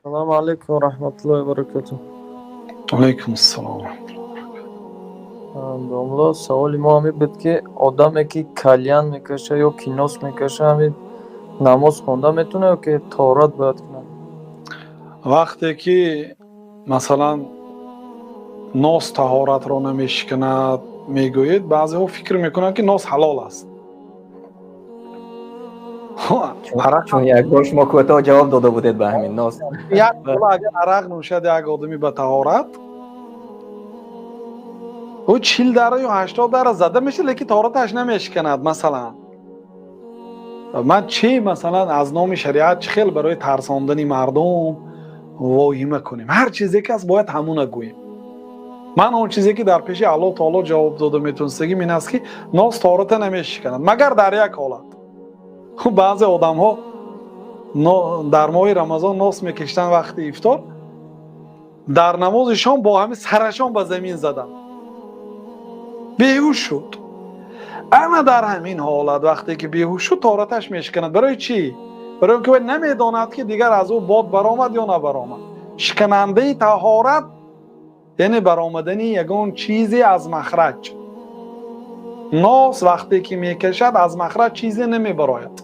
Салому алайкум ва раҳматуллоҳи ва баракатуҳ. Алайкум ассалом. Домулло, саволи мо ҳамин буд, ки одаме, ки кальян мекаша ё ки нос мекаша, ҳамин намоз хонда метавонад ё ки таҳорат бояд кунад? Вақте ки, масалан, нос таҳоратро намешиканад мегӯед, баъзеҳо фикр мекунанд, ки нос ҳалол аст. Чун як бор шумо кӯтоҳ ҷавоб дода будед ба ҳамин нос. Як агар арақ нӯшад як одами ба таҳорат, ӯ 40 дара ё 80 дара зада мешавад, лекин таҳораташ намешиканад. Масалан, ман чӣ, масалан, аз номи шариат чӣ хел барои тарсондани мардум воҳима кунем? Ҳар чизе ки аст, бояд ҳамуна гӯем. Ман он чизе ки дар пеши Аллоҳ таоло ҷавоб дода метавонистагим, ин аст, ки нос таҳората намешиканад, магар дар як ҳолат. Баъзе одамҳо дар моҳи Рамазон нос мекашиданд, вақти ифтор дар намози шом бо ҳамин сарашон ба замин заданд, беҳуш шуд. Ана дар ҳамин ҳолат, вақте ки беҳуш шуд, таҳораташ мешиканад. Барои чӣ? Барои он ки вай намедонад, ки дигар аз ӯ бод баромад ё набаромад. Шиканандаи таҳорат, яъне баромадани ягон чизе аз махраҷ. Нос вақте ки мекашад, аз махраҷ чизе намебарояд.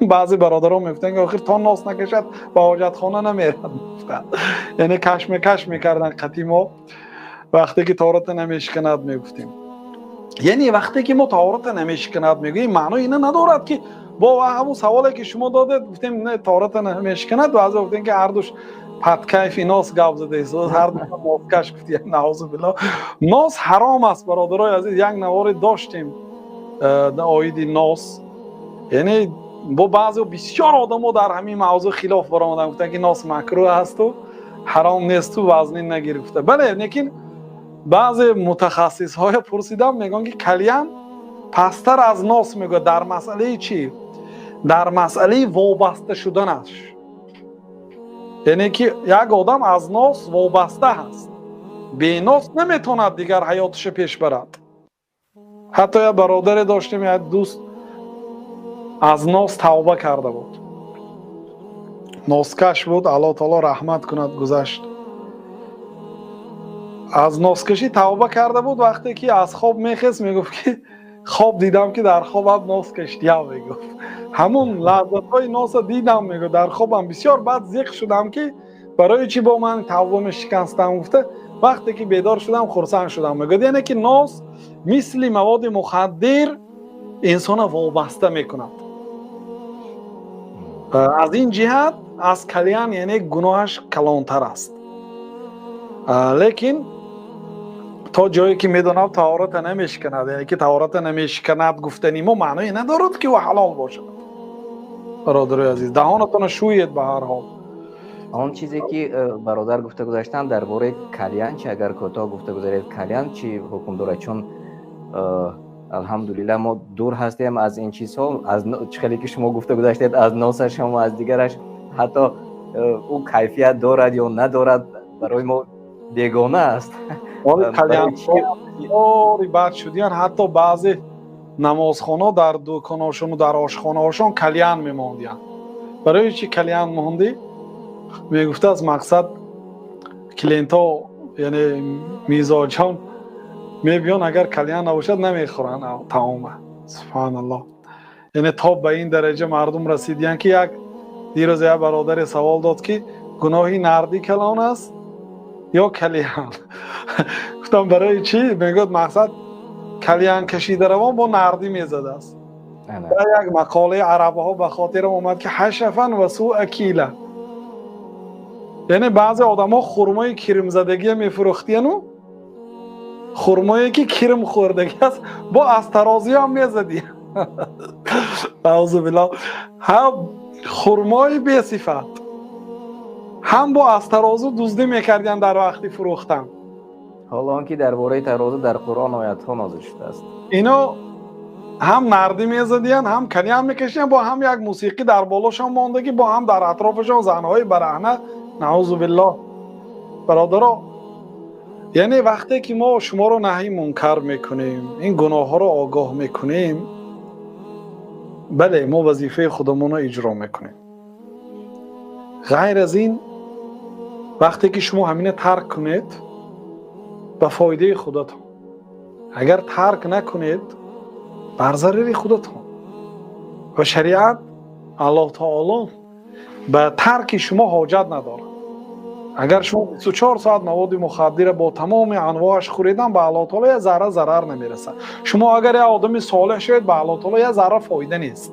Баъзе бародарон мегуфтанд, ки охир то нос накашад, ба ҳоҷатхона намерад. Яъне кашмакаш мекарданд қати мо. Вақте ки таҳората намешиканад мегуфтем, яъне вақте ки мо таҳората намешиканад мегӯем, маънои ина надорад, ки бо ҳамун саволе ки шумо додед, гуфтем, не, таҳората намешиканад. Баъзе гуфтем, ки ҳардуш под кайфи нос гап задаист, ҳарду носкаш гуфти. Наузу биллоҳ, нос ҳаром аст, бародарои азиз. Як наворе доштем оиди нос. Яъне бо баъзе бисёр одамо дар ҳамин мавзӯъ хилоф баромаданд, гуфтанд, ки нос макрӯҳ асту ҳаром несту вазнин нагирифта. Бале, лекин баъзе мутахассисҳоя пурсидам, мегӯянд, ки кальян пасттар аз нос, мегӯяд. Дар масъалаи чӣ? Дар масъалаи вобаста шуданаш. Яъне ки як одам аз нос вобаста ҳаст, бенос наметавонад дигар ҳаёташо пеш барад. Ҳатто як бародаре доштем, як дӯст, аз нос тавба карда буд, носкаш буд, Аллоҳ таоло раҳмат кунад, гузашт. Аз носкашӣ тавба карда буд. Вақте ки аз хоб мехест, мегуфт, ки хоб дидам, ки дар хобам нос кашидям. Мегуфт, ҳамун лаззатҳои носа дидам, мегуфт, дар хобам бисёр баъд зиқ шудам, ки барои чӣ бо ман тавба мешиканстам гуфта. Вақте ки бедор шудам, хурсанд шудам, мегӯяд. Яъне ки нос мисли маводи мухаддир инсона вобаста мекунад. Аз ин ҷиҳат аз кальян, яъне, гуноҳаш калонтар аст. Лекин то ҷое ки медонам, таҳората намешиканад. Яъне ки таҳората намешиканад гуфтани мо маъное надорад, ки ӯ ҳалол бошад. Бародарои азиз, даҳонатонро шӯед ба ҳар ҳол. Он чизе ки бародар гуфта гузаштанд дар бораи кальян чи, агар кӯтоҳ гуфта гузаред, кальян чӣ ҳукм дорад? Чун алҳамдулиллаҳ, мо дур ҳастем аз ин чизҳо, аз чӣ хеле ки шумо гуфта гузаштед, аз носашон ва аз дигараш. Ҳатто ӯ кайфият дорад ё надорад, барои мо бегона аст. Кальянҳо бад шудиян. Ҳатто баъзе намозхонаҳо дар дуконҳошону дар ошхонаҳошон кальян мемондиянд. Барои чӣ кальян мондӣ? Мегуфтааст, мақсад клиентҳо, яъне мизоҷон мебиён, агар кальян набошад, намехӯранд таома. Субҳаналлоҳ, яъне то ба ин дараҷа мардум расидиянд, ки як дирӯз як бародаре савол дод, ки гуноҳи нардӣ калон аст ё кальян? Гуфтам, барои чӣ? Мегӯяд, мақсад кальян кашида равон бо нардӣ мезадааст. Як мақолаи арабҳо ба хотирам омад, ки ҳашафан ва суа кила, яъне баъзе одамҳо хурмои кирмзадагия мефурӯхтияну хурмое ки кирм хӯрдагӣ аст, бо аз тарозиам мезадӣ. Наузубиллоҳ, ҳам хурмои бесифат, ҳам бо аз тарозу дуздӣ мекардиян дар вақти фурӯхтан. Ҳоло он ки дар бораи тарозу дар Қуръон оятҳо нозил шудааст. Ино ҳам нардӣ мезадиян, ҳам кальян мекашиян, бо ҳам як мусиқӣ дар болошон мондагӣ, бо ҳам дар атрофашон занҳои бараҳна. Наузу биллоҳ. Бародаро, яъне вақте ки мо шуморо наҳи мункар мекунем, ин гуноҳҳоро огоҳ мекунем, бале, мо вазифаи худамонро иҷро мекунем. Ғайр аз ин Вақте ки шумо ҳамина тарк кунед, ба фоидаи худатон, агар тарк накунед, бар зарари худатон. Ва шариат, Аллоҳ таоло ба тарки шумо ҳоҷат надорад. Агар шумо 24 соат маводи мухаддира бо тамоми анвоаш хӯредам, ба Аллоҳ таоло як зарра зарар намерасад. Шумо агар як одами солеҳ шавед, ба Аллоҳ таоло як зарра фоида нест.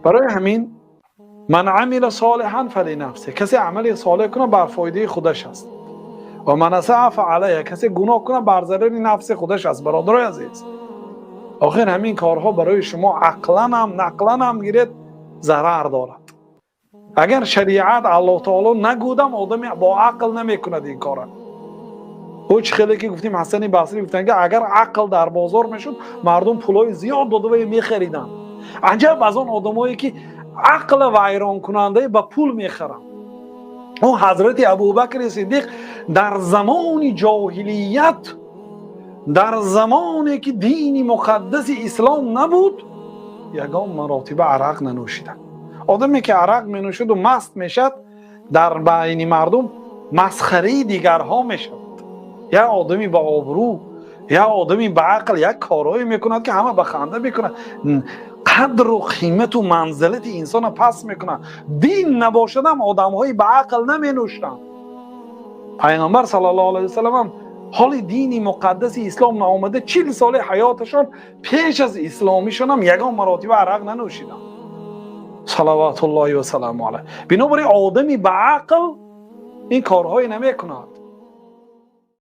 Барои ҳамин من عمل صالحا فلنفسه, касе амали солеҳ кунад, бар фоидаи худаш аст, ومن أساء فعليها, касе гуноҳ кунад, бар зарари нафси худаш аст. Бародарои азиз, охир ҳамин корҳо барои шумо ақлан ҳам, нақлан ҳам гиред, зарар дорад. Агар шариат, Аллоҳ таоло нагӯдам, одами бо ақл намекунад ин кора. Ӯ чӣ хеле ки гуфтем, Ҳасани Басрӣ гуфтанд, ки агар ақл дар бозор мешуд, мардум пулҳои зиёд дода ва мехариданд. Аҷаб аз он одамое ки ақла вайронкунандаи ба пул мехаранд. Ӯ ҳазрати Абубакри Сиддиқ дар замони ҷоҳилият, дар замоне ки дини муқаддаси ислом набуд, ягон маротиба арақ нанӯшиданд. Одаме ки арақ менӯшаду маст мешавад, дар байни мардум масхараи дигарҳо мешавад. Як одами ба обрӯ, як одами ба ақл як корҳое мекунад, ки ҳама ба ханда мекунад, қадру қимату манзилати инсона паст мекунад. Дин набошадам, одамҳои ба ақл наменӯшанд. Пайғамбар саллаллоҳу алайҳи васалам ҳам ҳоли дини муқаддаси ислом наомада, 40 соли ҳаёташон пеш аз исломишонам ягон маротиба арақ нанӯшиданд, салаватуллоҳи васаламу алайҳ. Бинобар ин одами ба ақл ин корҳое намекунад.